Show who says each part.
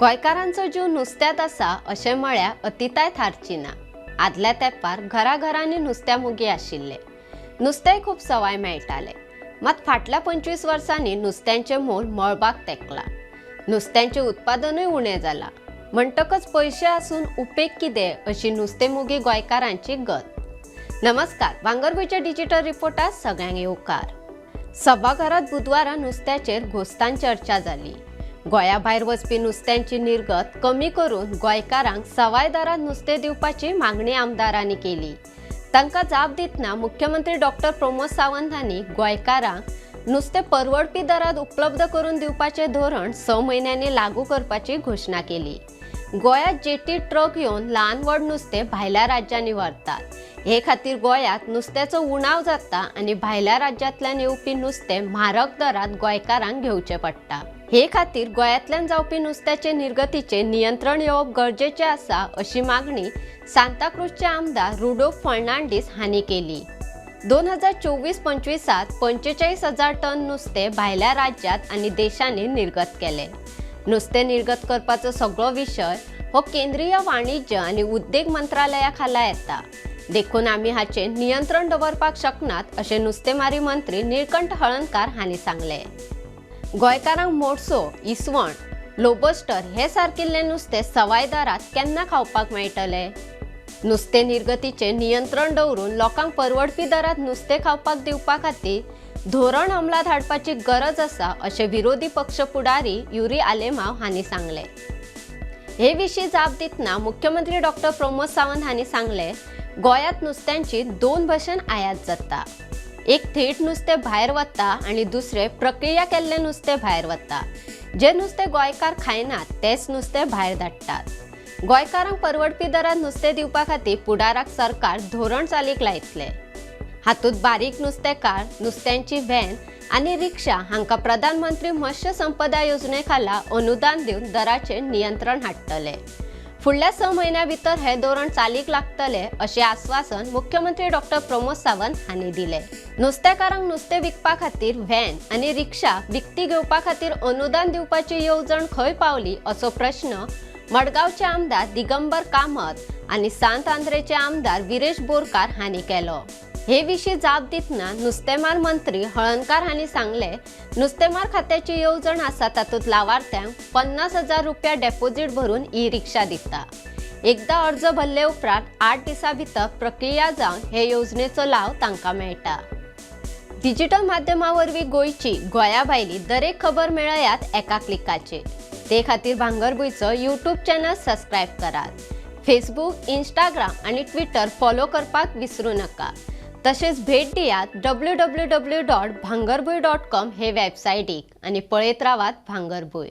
Speaker 1: गोंयकारांचो जीव नुस्त्यांत आसा अशें म्हळ्यार अतिताय थारची ना. आदल्या तेंपार घराघरांनी नुस्त्या मोगी आशिल्ले. नुस्तेंय खूब सवाय मेळटालें. मात फाटल्या 25 वर्सांनी नुस्त्यांचें मोल मळबाक तेंकलां. नुस्त्यांचें उत्पादनूय उणें जालां. म्हणटकच पयशे आसून उपेग कितें अशी नुस्तें मोगी गोंयकारांची गत. नमस्कार, भांगरभूंयच्या डिजिटल रिपोर्टात सगळ्यांक येवकार. सभाघरात बुधवारा नुस्त्याचेर घोस्तान चर्चा जाली. गोंया भायर वचपी नुस्त्यांची निर्गत कमी करून गोंयकारांक सवाय दरात नुस्तें दिवपाची मागणी आमदारांनी केली. तांकां जाप दितना मुख्यमंत्री डॉक्टर प्रमोद सावंत हांणी गोंयकारांक नुस्तें परवडपी दरात उपलब्ध करून दिवपाचें धोरण 6 म्हयन्यांनी लागू करपाची घोशणा केली. गोंयांत जेटी ट्रक येवन ल्हान व्हड नुस्तें भायल्या राज्यांनी व्हरतात. हे खातीर गोंयांत नुस्त्याचो उणाव जाता आनी भायल्या राज्यांतल्यान येवपी नुस्तें म्हारग दरात गोंयकारांक घेवचें पडटा. हे खातीर गोंयांतल्यान जावपी नुस्त्याचे निर्गतीचेर नियंत्रण येवप गरजेचें आसा अशी मागणी सांताक्रूजचे आमदार रुडोल्फ फर्नांडीस हांणी केली. 2024-25त 45,000 टन नुस्तें भायल्या राज्यांत आनी देशांनी निर्गत केलें. नुस्तें निर्गत करपाचो सगळो विशय हो केंद्रीय वाणिज्य आनी उद्देग मंत्रालया खाला येता, देखून आमी हाचेर नियंत्रण दवरपाक शकनात अशें नुस्तेमारी मंत्री निळकंठ हळर्णकार हांणी सांगलें. गोंयकारांक मोडसो, इसवण, लोबस्टर हे सारकिल्लें नुस्तें सवाय दरात केन्ना खावपाक मेळटलें? नुस्तें निर्गतीचेर नियंत्रण दवरून लोकांक परवडपी दरात नुस्तें खावपाक दिवपा खातीर धोरण अंमलात हाडपाची गरज आसा अशें विरोधी पक्ष फुडारी युरी आलेमाव हांणी सांगलें. हे विशीं जाप दितना मुख्यमंत्री डॉक्टर प्रमोद सावंत हांणी सांगलें, गोंयांत नुस्त्यांची दोन भशेन आयात जाता. एक थेट नुस्तें भायर वता आनी दुसरें प्रक्रिया केल्लें नुस्तें भायर वता. जें नुस्तें गोंयकार खायनात तेंच नुस्तें भायर धाडटात. गोंयकारांक परवडपी दरात नुस्तें दिवपा खातीर फुडाराक सरकार धोरण चालीक लायतलें. हातूंत बारीक नुस्तेकार, नुस्त्यांची व्हॅन आनी रिक्षा हांकां प्रधानमंत्री मत्स्य संपदा योजने खाला अनुदान दिवन दराचेर नियंत्रण हाडटले. फुडल्या 6 म्हयन्यां भितर हें धोरण चालीक लागतलें अशें आस्वासन मुख्यमंत्री डॉक्टर प्रमोद सावंत हांणी दिलें. नुस्तेकारांक नुस्तें विकपा खातीर व्हॅन आनी रिक्षा विकती घेवपा खातीर अनुदान दिवपाची येवजण खंय पावली असो प्रश्न मडगांवचे आमदार दिगंबर कामत आनी सांत आंद्रेचे आमदार विरेश बोरकार हांणी केलो. हे विशीं जाप दितना नुस्तेमार मंत्री हळर्णकार हांणी सांगलें, नुस्तेमार खात्याची येवजण आसा. तातूंत लावार्थ्यांक 50,000 रुपया डेपोजीट भरून ई रिक्षा दिता. एकदां अर्ज भरले उपरांत 8 दिसां भितर प्रक्रिया जावन हे येवजणेचो लाव तांकां मेळटा. डिजिटल माध्यमा वरवीं गोंयची, गोंया भायली दरेक खबर मेळयात एका क्लिकाचेर. ते खातीर भांगरभूंयचो यूट्यूब चॅनल सबस्क्रायब करात. फेसबूक, इंस्टाग्राम आनी ट्विटर फॉलो करपाक विसरूं नाका. तशेंच भेट दियात www.bhangarbhuin.com हे वेबसायटीक आनी पळयत रावात भांगरभूंय.